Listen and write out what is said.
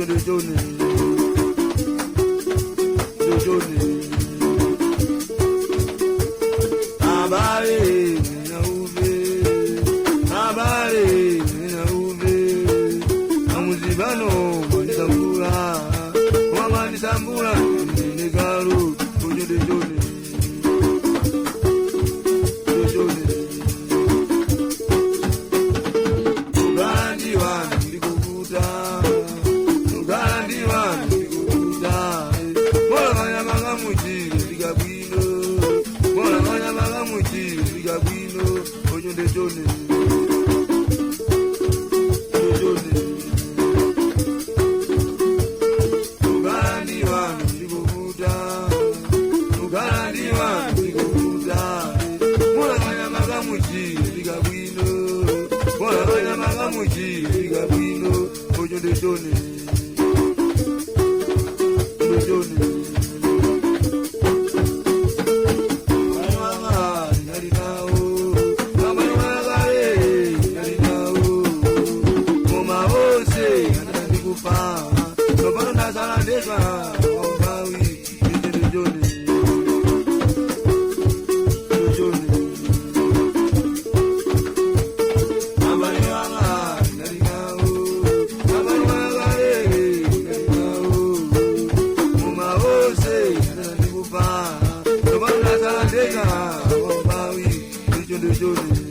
Chonde chonde chonde. Abale nauve, abale nauve, amuzibano mwanisambula, mwanisambula ndinekalu chonde chonde chonde. Ugandi wanu ndikukuta, ugandi wanu ndikukuta, mola kanyama kamuchire ndikabwino, mola kanyama kamuchire ndikabwino, ochonde chonde chonde. Ugandi wanu ndikukuta, ugandi wanu ndikukuta, mola kanyama kamuchire ndikabwino, mola kanyama kamuchire ndikabwino, ochonde chonde chonde. Jone.